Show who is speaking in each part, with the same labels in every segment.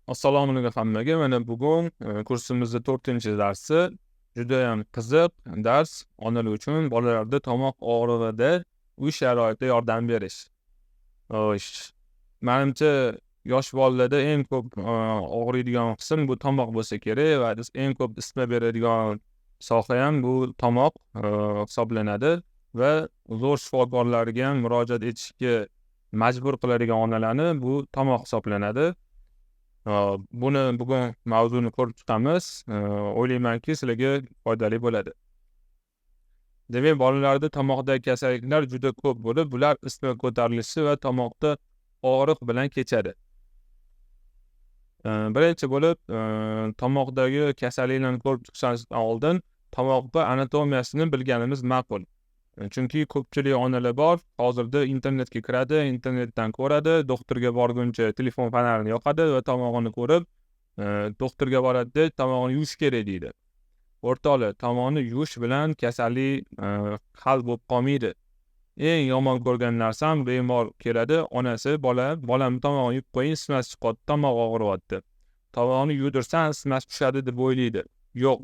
Speaker 1: Assalomu alaykum hammaga. Mana bugun kursimizda 4-darsi. Judayam qiziq dars onalar uchun bolalarda tomoq og'rig'ida uy sharoitida yordam berish. Xo'sh, manimcha yosh bolalarda eng ko'p og'riydigan qism bu tomoq bo'lsa kerak va eng ko'p isitma beradigan soha ham bu tomoq hisoblanadi va zo'r shifokorlarga ham murojaat etishga majbur qiladigan onalarni bu tomoq hisoblanadi. Buni bugun mavzuni ko'rib chiqamiz. O'ylaymanki, sizlarga foydali bo'ladi. Demak, bolalarda tomoqdagi kasalliklar juda ko'p bo'lib, bular isitma ko'tarilishi va tomoqda og'riq bilan kechadi. Birinchi bo'lib, tomoqdagi kasalliklarni ko'rib chiqishdan oldin tomoqni anatomiyasini bilganimiz ma'qul. Chunki ko'pchilik onalar bor, hozirda internetga kiradi, internetdan ko'radi, doktorga borguncha telefon fonarini yoqadi va tomog'ini ko'rib, doktorga boradida tomog'ini yuvish kerak deydi. O'rtoqlar, tomog'ni yuvish bilan kasallik hal bo'lib qolmaydi. Eng yomon ko'rgan narsam, bemor keladi, onasi bola, bolamni tomog'ini yuvib qo'ying, isitmasi chiqyapti, tomog'i og'riyapti. Tomog'ini yuvdirsam isitmasi tushadi deb o'ylaydi. Yo'q.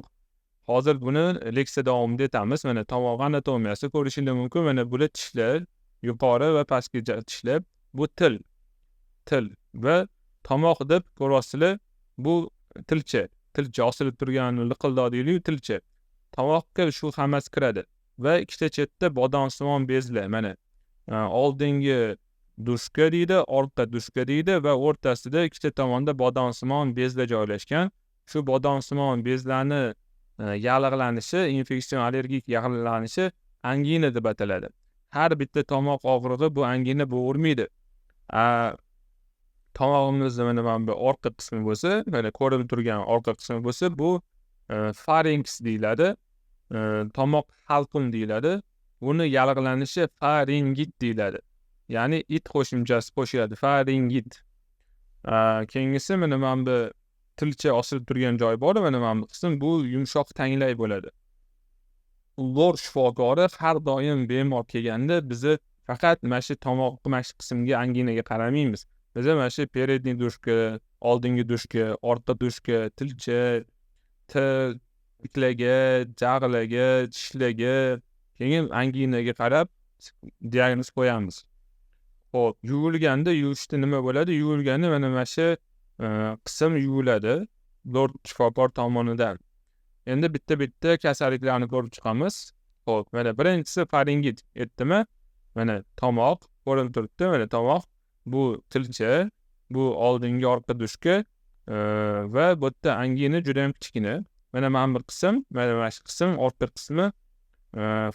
Speaker 1: Hozir buni leksiya davomida aytamiz. Mana tomoq anatomiyasi ko'rishingiz mumkin. Mana bular tishlar, yuqori va pastki tishlar. Bu til. Til va tomoq deb ko'ryapsizlar, bu tilcha. Tilcha osilib turgan liqildoq deyiladi, tilcha. Tomoqqa shu hammasi kiradi va ikkita chetda bodomsimon bezlar. Mana oldingi dushka deydi, orqa dushka deydi va o'rtasida ikkita tomonda bodomsimon bezlar joylashgan. Shu bodomsimon bezlarni yallig'lanishi, infeksion allergik yallig'lanishi angina deb ataladi. Har bitta tomoq og'rig'i bu angina bo'g'irmaydi. Tomog'imizni mana bu orqa qismi bo'lsa, mana ko'rinib turgan orqa qismi bo'lsa, bu farinks deyiladi. Tomoq halqum deyiladi. Buni yallig'lanishi faringit deyiladi. Ya'ni it qo'shimchasi qo'shiladi, faringit. Keyingisi mana bu tilcha osilib turgan joy bor, mana bu qism bu yumshoq tanglay bo'ladi. Lor shifokori har doim bemor kelganda bizni faqat mana shu tomoq mana shu qismga, anginaga qaramaymiz. Biz mana shu peredniy dushka, oldingi dushka, orqa dushka, tilcha, til, iklaga, jag'laga, tishlarga, keyin anginaga qarab diagnoz qo'yamiz. Xo'p, yuvilganda yuvishda nima bo'ladi? Yuvilganda mana shu qism yuviladi lord shifokor tomonidan. Endi bitta-bitta kasalliklarni ko'rib chiqamiz. Xo'p, mana birinchisi faringit aytdimi? Mana tomoq ko'rinib turibdi, mana tomoq, bu tilcha, bu oldingi orqa dushka va bu yerda angina juda ham kichkina. Mana bir qism, mana shu qism, orqa qismi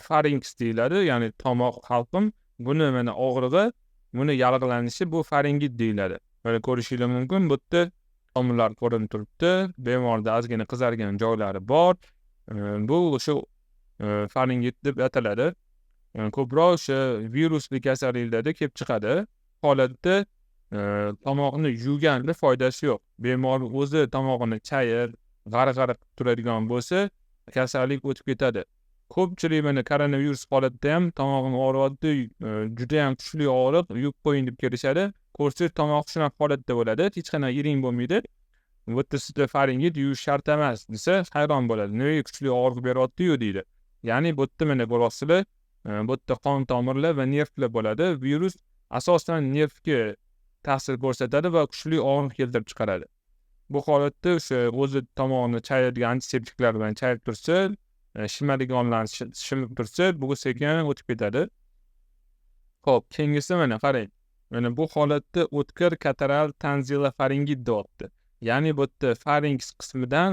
Speaker 1: farinks deyiladi, ya'ni tomoq halqum. Buni mana og'rig'i, buni yallig'lanishi bu faringit deyiladi. Mana ko'rishingiz mumkin, bu yerda tomirlar ko'rinib turibdi. Bemorda ozgina qizargan joylari bor. Bu o'sha faringit deb ataladi. Ko'proq o'sha virusli kasalliklarda kelib chiqadi. Holatda tomoqni yuvganda foydasi yo'q. Bemor o'zi tomog'ini chayib, g'ar-g'ar qilib turadigan bo'lsa, kasallik o'tib ketadi. Ko'pchilik mana koronavirus holatida ham tomog'im og'riyapti, juda ham kuchli og'riq, yuvib qo'ying deb kelishadi. Ko'rsangiz tomoq shunaqa holatda bo'ladi, hech qanaqa yiring bo'lmaydi. Bu yerda sizda faringit, yuvish shart emas desa, hayron bo'ladi. Nimaga kuchli og'riq beryapti-yu deydi. Ya'ni bu yerda mana ko'ryapsizlar, bu yerda qon tomirlar va nervlar bo'ladi. Virus asosan nervga ta'sir ko'rsatadi va kuchli og'riq keltirib chiqaradi. Bu holatda o'sha o'zi tomog'ini chayadigan antiseptiklar bilan chayib tursa, shimadiganlarni shimib tursa, bu sekin o'tib ketadi. Xo'p, keyingisi mana qarang. Mana bu holatda o'tkir kataral tanzilofaringit deyapti. Ya'ni bu yerda farinks qismidan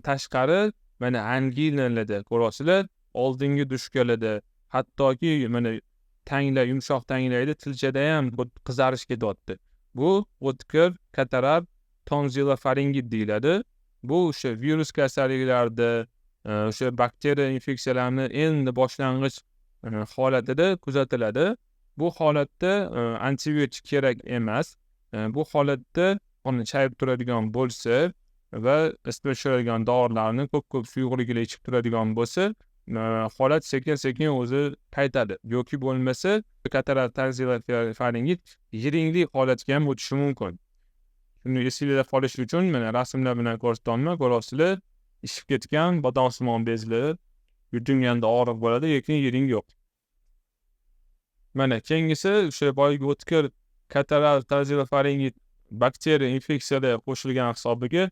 Speaker 1: tashqari mana anginalarda ko'ryapsizlar, oldingi dushkalarda, hattoki mana tanglar, yumshoq tanglayda, tilchada ham bu qizarish ketyapti. Bu o'tkir kataral tonzilofaringit deyiladi. Bu o'sha virus kasalliklarida, o'sha bakteriya infeksiyalarini endi boshlang'ich holatida kuzatiladi. Bu holatda antibiotik kerak emas. Bu holatda uni chayib turadigan bo'lsa va isitma tushiradigan dorilarni ko'p-ko'p suyuqliklar ichib turadigan bo'lsa, holat sekin-sekin o'zi qaytadi. Yoki bo'lmasa kataral tonzilofaringit yiringli holatga ham o'tishi mumkin. Shuni esingizda qolishi uchun mana rasmlar bilan ko'rsatyapman. Ko'ryapsizlar, ishib ketgan bodomsimon bezli, yutinganda og'riq bo'ladi, lekin yiring yo'q. Mana keyingisi o'sha boyagi o'tkir kataral tonzillofaringit bakteriya infeksiyada qo'shilgan hisobiga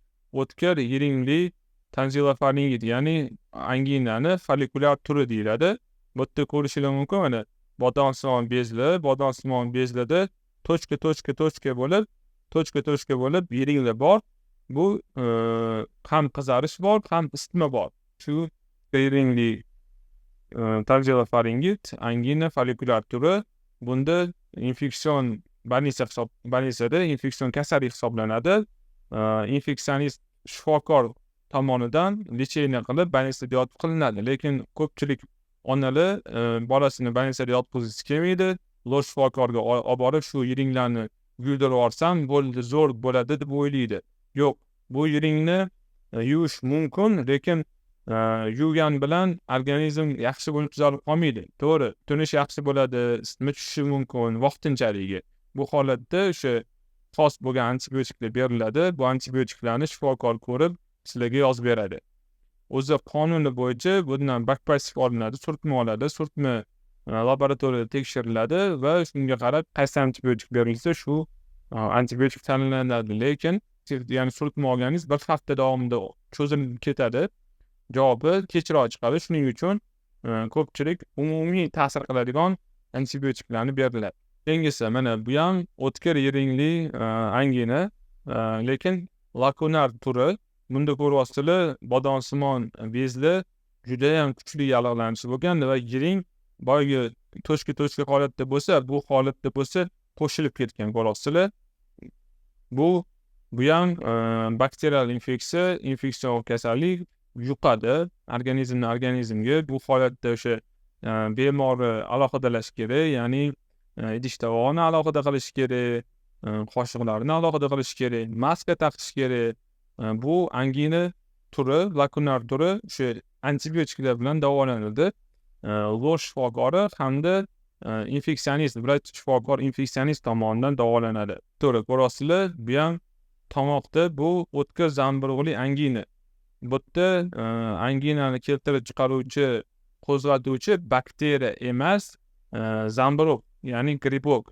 Speaker 1: o'tkir yiringli tonzillofaringit, ya'ni anginani follikulyar turi deyiladi. Bu yerda ko'rishingiz mumkin, mana bodomsimon bezli, bodomsimon bezlida tochka tochka tochka bo'lib, tochka tochka bo'lib yiringlar bor. Bu ham qizarish bor, ham isitma bor. Shu yiringli tonzillofaringit angina follikulyar turi. Bunda infeksion больница hisob, больница da infeksion kasallik hisoblanadi. Infeksionist shifokor tomonidan лечение qilib больница da yotib qilinadi. Lekin ko'pchilik onalar bolasini больница da yotqizgisi kelmaydi. Lor shifokorga olib borib shu yiringlarni yuvdirib yuborsam bo'ldi, zo'r bo'ladi deb o'ylaydi. Yo'q, bu yiringni yuvish mumkin, lekin yuvgan bilan organizm yaxshi bo'lib tuzalib qolmaydi. To'g'ri, tunish yaxshi bo'ladi, isitma tushishi mumkin vaqtinchaligi. Bu holatda o'sha xos bo'lgan antibiotiklar beriladi. Bu antibiotiklarni shifokor ko'rib sizlarga yozib beradi. O'zi qonuni bo'yicha bundan bakpasik olinadi, surtma oladi, surtma laboratoriyada tekshiriladi va shunga qarab qaysi antibiotik berilsa shu antibiotik tanlanadi. Lekin ya'ni surtma olganingiz bir hafta davomida cho'zilib ketadi. Javobi kechroq chiqadi. Shuning uchun ko'pchilik umumiy ta'sir qiladigan antibiotiklarni beriladi. Keyingisi mana bu ham o'tkir yiringli angina, lekin lakunar turi. Bunda ko'ryapsizlar, bodomsimon bezli juda ham kuchli yallig'lanishi bo'lgan va yiring boyagi tochka tochka holatda bo'lsa, bu holatda bo'lsa qo'shilib ketgan, ko'ryapsizlar. Bu ham bakterial infeksiya, infeksion kasallik yuqadi organizmdan organizmga. Bu holatda o'sha bemorni alohidalash kerak, ya'ni idish tovog'ini alohida qilish kerak, qoshiqlarni alohida qilish kerak, maska taqish kerak. Bu angina turi, lakunar turi o'sha antibiotiklar bilan davolanadi. Lor shifokori hamda infeksionist, vrach shifokor infeksionist tomonidan davolanadi. To'g'ri, ko'ryapsizlar, bu ham tomoqda bu o'tkir zamburug'li angina. Bu yerda anginani keltirib chiqaruvchi, qo'zg'atuvchi bakteriya emas, zamburug', ya'ni gribok.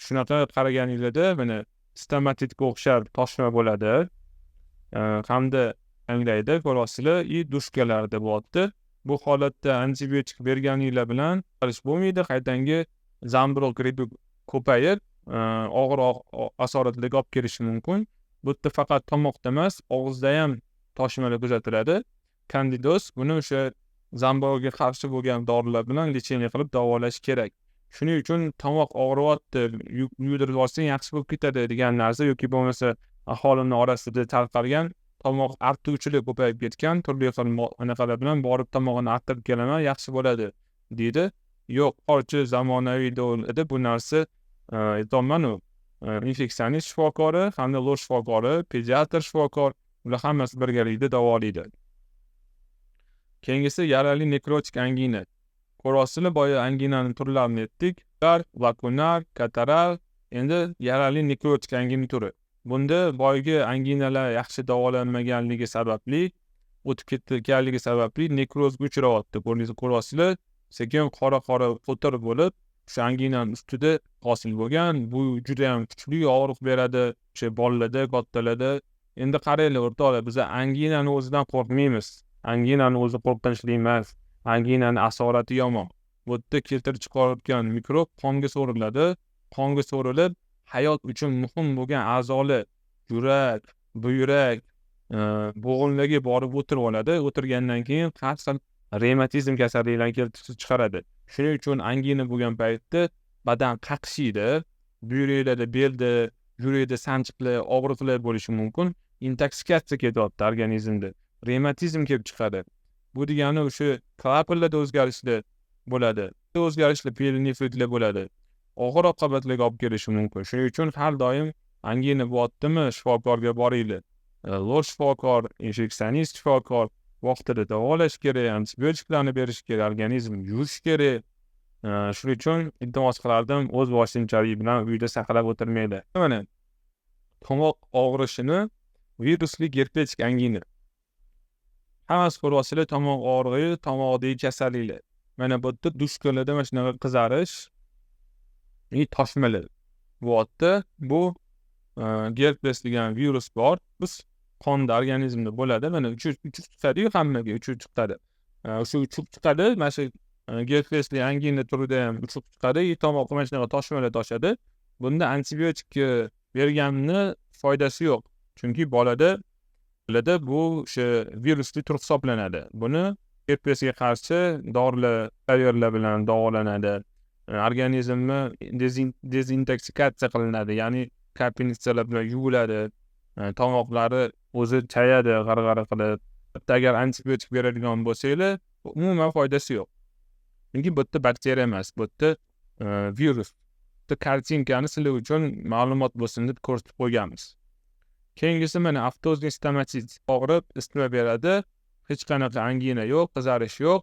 Speaker 1: Shunaqa qaraganingizda mana stomatitga o'xshab toshma bo'ladi. Hamda anglaydi, ko'ryapsizlar, и dushkalarda bo'lyapti. Bu holatda antibiotik berganinglar bilan qilish bo'lmaydi, qaytanga zamburug' grippi ko'payib, og'ir asoratlarga olib kelishi mumkin. Bu yerda faqat tomoqda emas, og'izda ham toshmalar kuzatiladi. Kandidoz, buni o'sha zamburug'ga qarshi bo'lgan dorilar bilan lecheniya qilib davolash kerak. Shuning uchun tomoq og'riyapti, yuvdirib yuborsang yaxshi bo'lib ketadi degan narsa yoki bo'lmasa aholini orasida tarqalgan tomoq artuvchilik ko'payib ketgan, turli xil anaqalar bilan borib tomog'ini arttirib kelaman, yaxshi bo'ladi deydi. Yo'q, hozircha zamonaviy davrda bu narsa aytyapman-u, infeksionist shifokori hamda lor shifokori, pediatr shifokor, ular hammasi birgalikda davolaydi. Keyingisi yarali nekrotik angina. Ko'ryapsizlar, boya anginani turlarini aytdik. Lakunar, kataral, endi yarali nekrotik angina turi. Bunda boyagi anginalar yaxshi davolanmaganligi sababli, o'tib ketganligi sababli nekrozga uchrayapti. Ko'ryapsizlar, sekin qora-qora qo'tir bo'lib, o'sha anginani ustida hosil bo'lgan. Bu juda ham kuchli og'riq beradi o'sha bolalarda, kattalarda. Endi qaranglar o'rtoqlar, biz anginani o'zidan qo'rqmaymiz. Anginani o'zi qo'rqinchli emas. Anginani asorati yomon. Bu yerda keltirib chiqarayotgan mikrob qonga so'riladi. Qonga so'rilib, hayot uchun muhim bo'lgan a'zolar, yurak, buyrak, bo'g'inlarga borib o'tirib oladi. O'tirgandan keyin har xil revmatizm kasalliklarini keltirib chiqaradi. Shuning uchun angina bo'lgan paytda badan qaqshiydi, buyraklarda, belda, yurakda sanchiqlar, og'riqlar bo'lishi mumkin. Intoksikatsiya ketyapti organizmda. Revmatizm kelib chiqadi. Bu degani o'sha klapanlarda o'zgarishlar bo'ladi. O'zgarishlar pielonefritlar bo'ladi. Og'ir oqibatlarga olib kelishi mumkin. Shuning uchun har doim angina bo'lyaptimi, shifokorga boringlar. Lor shifokor, infeksionist shifokor vaqtida davolash kerak, antibiotiklarni berish kerak, organizm yuvish kerak. Shuning uchun iltimos qilardim, o'z boshimchalik bilan uyda saqlab o'tirmanglar. Mana Tomoq og'rishini virusli gerpetik angina. Hammasi ko'ryapsizlar, tomoq og'rig'i, tomoqdagi kasalliklar. Mana bu yerda дужка larda mana shunaqa qizarish и toshmalar bo'lyapti. Bu gerpes degan virus bor. Biz qonda, organizmda bo'ladi. Mana uchib chiqadi-yu, hammaga uchib chiqadi. O'sha uchib chiqadi, mana shu gerpesli angina turida ham uchib chiqadi и tomoqqa mana shunaqa toshmalar toshadi. Bunda antibiotik berganni foydasi yo'q. Chunki bolada bu o'sha virusli tur hisoblanadi. Buni gerpesga qarshi dorilar, tayyorlar bilan davolanadi. Organizmni dezintoksikatsiya qilinadi, ya'ni kapelnitsalar bilan yuviladi. Tomoqlari o'zi chayadi g'arg'ara qilib. Hatto agar antibiotik beradigan bo'lsanglar, umuman foydasi yo'q. Chunki bu yerda bakteriya emas, bu yerda virus. Bitta картинка ni sizlar uchun ma'lumot bo'lsin deb ko'rsatib qo'yganmiz. Keyingisi mana aftozniy stomatit. Og'rib, isitma beradi. Hech qanaqa angina yo'q, qizarish yo'q,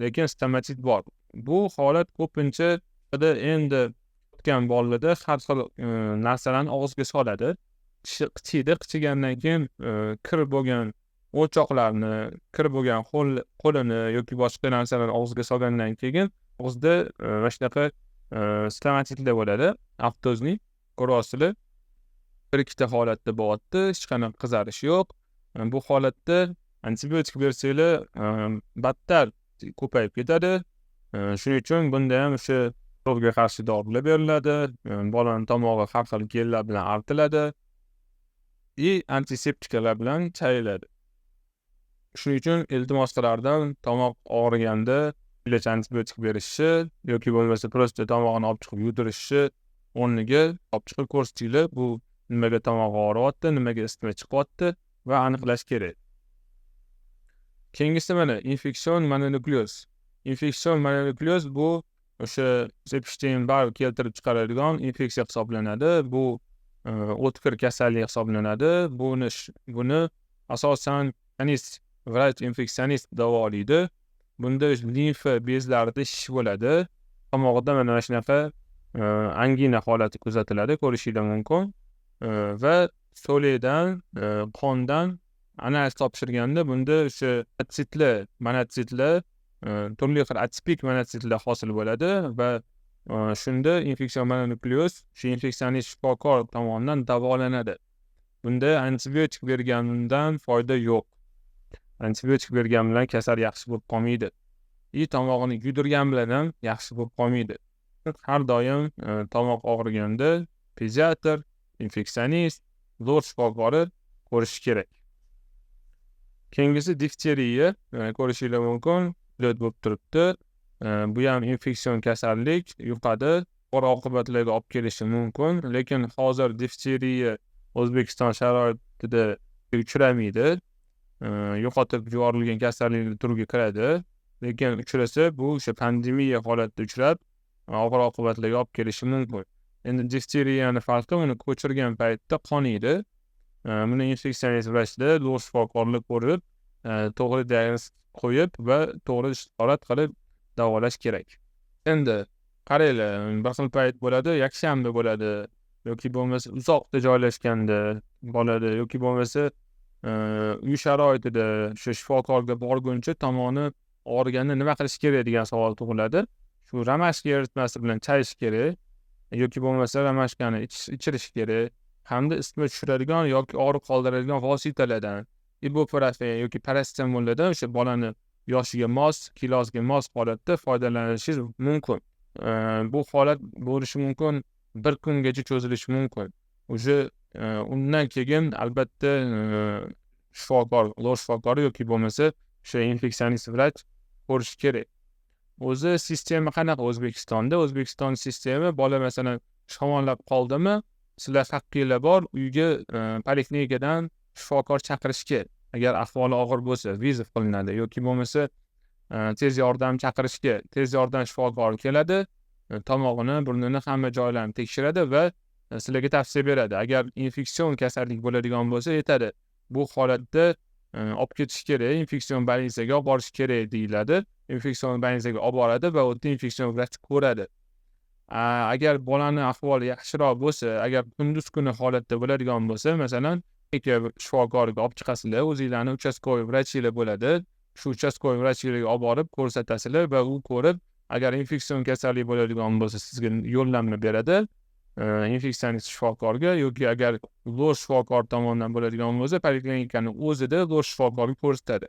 Speaker 1: lekin stomatit bor. Bu holat ko'pincha endi o'tgan bolalarda har xil narsalarni og'izga soladi. Tishi qichiydi, qichigandan keyin kir bo'lgan o'choqlarni, kir bo'lgan qo'lini yoki boshqa narsalarni og'izga solgandan keyin og'izda mana shunaqa stomatitlar bo'ladi. Aftozniy ko'ryapsizlar. Bir ikkita holatda bo'lyapti, hech qanaqa qizarish yo'q. Bu holatda antibiotik bersanglar, battar ko'payib ketadi. Shuning uchun bunda ham o'sha mikrobga qarshi dorilar beriladi. Bolani tomog'i har xil gellar bilan artiladi и antiseptikalar bilan chayiladi. Shuning uchun iltimos qilardim, tomoq og'riganda antibiotik berishni yoki bo'lmasa просто tomog'ini olib chiqib yudirishni o'rniga olib chiqib ko'rsatinglar, bu nimaga tomog'i og'riyapti, nimaga isitma chiqyapti va aniqlash kerak. Keyingisi mana infeksion mononukleoz. Infeksion mononukleoz bu o'sha Epstein-Barr keltirib chiqaradigan infeksiya hisoblanadi. Bu o'tkir kasallik hisoblanadi. Buni asosan vrach infeksionist davolaydi. Bunda limfa bezlarida shish bo'ladi. Tomog'ida mana shunaqa angina holati kuzatiladi, ko'rishingiz mumkin. Va so'lakdan, qondan analiz topshirganda bunda o'sha atsitlar, monotsitlar, turli xil atipik monotsitlar hosil bo'ladi va shunda infeksion mononukleoz shu infeksionist shifokor tomonidan davolanadi. Bunda antibiotik bergandan foyda yo'q. Antibiotik bergan bilan kasal yaxshi bo'lib qolmaydi. И tomog'ini yudirgan bilan ham yaxshi bo'lib qolmaydi. Har doim tomoq og'riganda pediatr, infeksionist, zo'r shifokori ko'rishi kerak. Keyingisi difteriya, ko'rishingiz mumkin, pilot bo'lib turibdi. Bu ham infeksion kasallik, yuqadi, og'ir oqibatlarga olib kelishi mumkin, lekin hozir difteriya O'zbekiston sharoitida uchramaydi. Yo'qotib yuborilgan kasalliklar turiga kiradi, lekin uchrasa bu o'sha pandemiya holatida uchrab, og'ir oqibatlarga olib kelishi mumkin. Endi difteriyani farqi, uni ko'chirgan paytda qoniydi. Buni infeksionist vrachlar, zo'r shifokorlar ko'rib, to'g'ri diagnoz qo'yib va to'g'ri ishorat qilib davolash kerak. Endi qaranglar, bir xil payt bo'ladi, yakshanba bo'ladi yoki bo'lmasa uzoqda joylashganda bo'ladi yoki bo'lmasa uy sharoitida o'sha shifokorga borguncha tomoni og'riganda nima qilish kerak degan savol tug'iladi. Shu romashka eritmasi bilan chayish kerak yoki bo'lmasa romashkani ichirish kerak hamda isitma tushiradigan yoki og'riq qoldiradigan vositalardan, ibuprofen yoki parasetamollardan o'sha bolani yoshiga mos, kilosiga mos holatda foydalanishingiz mumkin. Bu holat bo'lishi mumkin, bir kungacha cho'zilishi mumkin. O'sha undan keyin albatta shifokor, lor shifokori yoki bo'lmasa o'sha infeksionist vrach ko'rish kerak. O'zi sistema qanaqa O'zbekistonda? O'zbekiston sistema bola masalan shamollab qoldimi, sizlar haqqinglar bor uyga poliklinikadan shifokor chaqirishga, agar ahvoli og'ir bo'lsa vizit qilinadi yoki bo'lmasa tez yordam chaqirishga, tez yordam shifokori keladi, tomog'ini, burnini, hamma joylarini tekshiradi va sizlarga tavsiya beradi. Agar infeksion kasallik bo'ladigan bo'lsa, aytadi, bu holatda olib ketish kerak, infeksion больница ga olib borish kerak deyiladi. Infeksion больница ga olib boradi va u yerda infeksion vrach ko'radi. Agar bolani ahvoli yaxshiroq bo'lsa, agar kunduz kuni holatda bo'ladigan bo'lsa, masalan, shifokorga olib chiqasizlar, o'zinglarni участковый vrachinglar bo'ladi. Shu участковый vrachinglarga olib borib ko'rsatasizlar va u ko'rib, agar infeksion kasallik bo'ladigan bo'lsa, sizga yo'llanma beradi infeksionist shifokorga, yoki agar lor shifokor tomonidan bo'ladigan bo'lsa, poliklinikani o'zida lor shifokorga ko'rsatadi.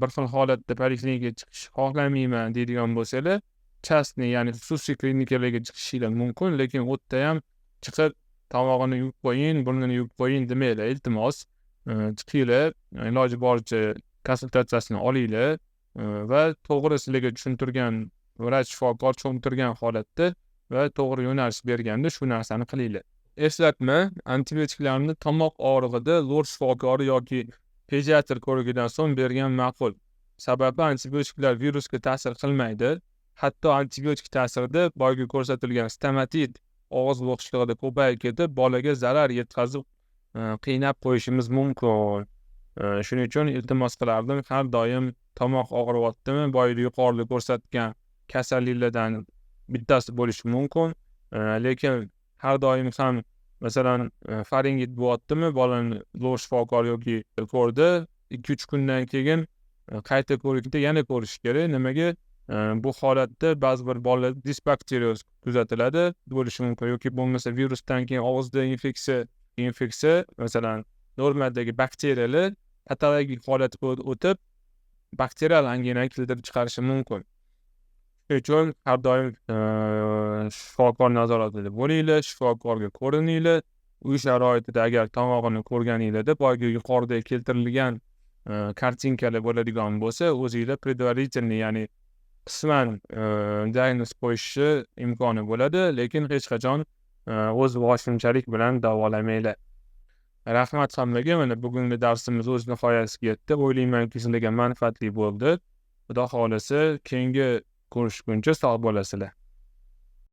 Speaker 1: Bir xil holatda poliklinikaga chiqish xohlamayman deydigan bo'lsanglar, частный, ya'ni xususiy klinikalarga chiqishinglar mumkin, lekin u yerda ham chiqib tomog'ini yuvib qo'ying, burnini yuvib qo'ying demanglar, iltimos. Chiqinglar, iloji boricha konsultatsiyasini olinglar va to'g'ri sizlarga tushuntirgan vrach shifokor tushuntirgan holatda va to'g'ri yo'nalish berganda shu narsani qilinglar. Eslatma: antibiotiklarni tomoq og'rig'ida lor shifokori yoki pediatr ko'rigidan so'ng bergan ma'qul. Sababi antibiotiklar virusga ta'sir qilmaydi. Hatto antibiotik ta'sirida boyagi ko'rsatilgan stomatit og'iz bo'shlig'ida ko'payib ketib, bolaga zarar yetkazib, qiynab qo'yishimiz mumkin. Shuning uchun iltimos qilardim, har doim tomoq og'riyaptimi, boyagi yuqorida ko'rsatgan kasalliklardan bittasi bo'lishi mumkin. Lekin har doim ham, masalan, faringit bo'lyaptimi, bolani lor shifokor yoki ko'rdi, 2-3 kundan keyin qayta ko'rikda yana ko'rish kerak. Nimaga? Bu holatda ba'zi bir bolalarda disbakterioz kuzatiladi, bo'lishi mumkin, yoki bo'lmasa virusdan keyin og'izda infeksiya, masalan, normadagi bakteriyalar patologik holatga o'tib, bakterial anginani keltirib chiqarishi mumkin. Shuning uchun har doim shifokor nazoratida bo'linglar, shifokorga ko'rininglar. Uy sharoitida agar tomog'ini ko'rganinglarda boyagi yuqorida keltirilgan kartinkalar bo'ladigan bo'lsa, o'zinglar предварительный, ya'ni qisman diagnoz qo'yishni imkoni bo'ladi, lekin hech qachon o'z boshimchalik bilan davolamanglar. Rahmat hammaga. Mana bugungi darsimiz o'z nihoyasiga yetdi. O'ylaymanki, sizlarga manfaatli bo'ldi. Xudo xohlasa, keyingi ko'rishguncha sog' bo'lasizlar.